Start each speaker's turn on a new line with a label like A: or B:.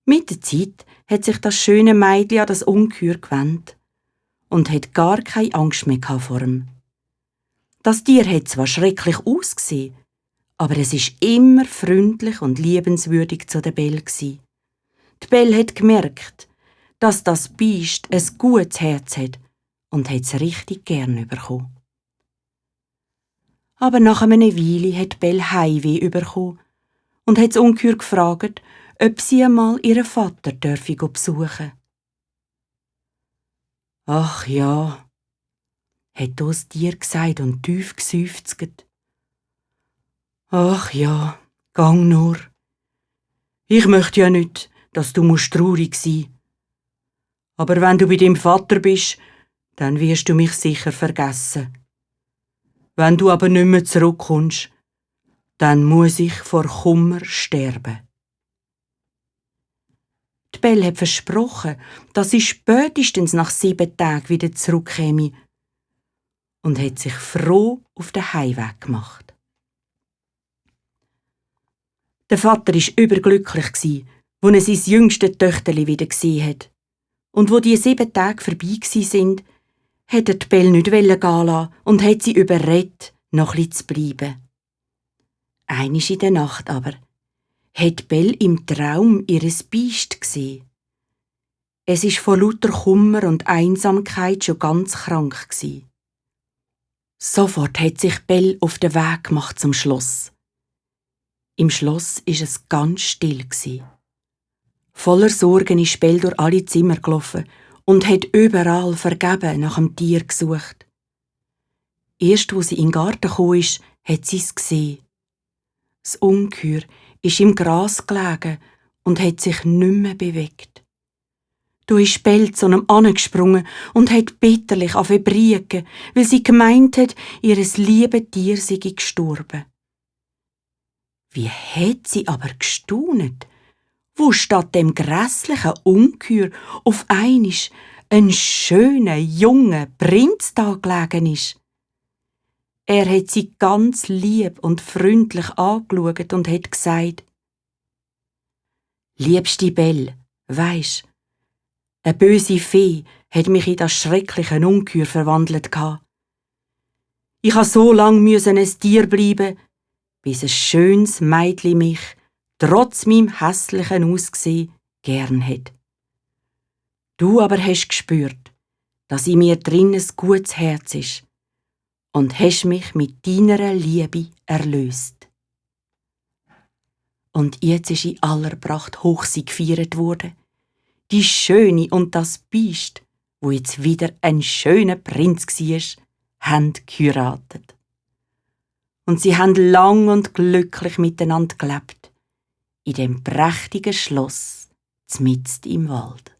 A: Mit der Zeit hat sich das schöne Mädchen an das Ungeheuer gewandt und hat gar keine Angst mehr vor ihm. Das Tier hat zwar schrecklich ausgesehen, aber es ist immer freundlich und liebenswürdig zu der Belle gsi. Die Belle hat gemerkt, dass das Biest ein gutes Herz hat und hat es richtig gern bekommen. Aber nach einer Weile hat Belle Heimweh bekommen und hat das Ungeheuer gefragt, ob sie einmal ihren Vater besuchen. »Ach ja«, hat das Tier gesagt und tief geseufzt. »Ach ja, gang nur. Ich möchte ja nicht, dass du traurig sein musst. Aber wenn du bei deinem Vater bist, dann wirst du mich sicher vergessen. Wenn du aber nicht mehr zurückkommst, dann muss ich vor Kummer sterben.« Die Belle hat versprochen, dass sie spätestens nach 7 Tagen wieder zurückkäme und hat sich froh auf den Heimweg gemacht. Der Vater war überglücklich, als er sein jüngstes Töchterli wieder gesehen hat. Und wo die 7 Tage vorbei sind, hat er die Belle nicht gehen lassen und hat sie überredet, noch ein bisschen zu bleiben. Einmal in der Nacht aber hat Belle im Traum ihres Biest gesehen. Es war vor lauter Kummer und Einsamkeit schon ganz krank gsi. Sofort hat sich Belle auf den Weg gemacht zum Schloss. Im Schloss war es ganz still gsi. Voller Sorgen ist Belle durch alle Zimmer gelaufen und hat überall vergeben nach dem Tier gesucht. Erst als sie in den Garten gekommen ist, hat sie es gesehen. Das Ungeheuer ist im Gras gelegen und hat sich nicht mehr bewegt. Da ist Belle zu ihm angesprungen und hat bitterlich brieken, weil sie gemeint hat, ihr liebes Tier sei gestorben. Wie hat sie aber gestaunet, wo statt dem grässlichen Ungeheuer auf einmal ein schöner, junger Prinz da gelegen ist. Er hat sie ganz lieb und freundlich angeschaut und hat gesagt: »Liebste Belle, weisst, eine böse Fee hat mich in das schreckliche Ungeheuer verwandelt. Ich musste so lange ein Tier bleiben, bis ein schönes Mädli mich, trotz meinem hässlichen Aussehen, gern hat. Du aber hast gespürt, dass in mir drin ein gutes Herz ist und hast mich mit deiner Liebe erlöst.« Und jetzt ist in aller Pracht Hochzeit gefeiert worden. Die Schöne und das Biest, wo jetzt wieder ein schöner Prinz war, haben geheiratet. Und sie haben lang und glücklich miteinander gelebt, in dem prächtigen Schloss, mitten im Wald.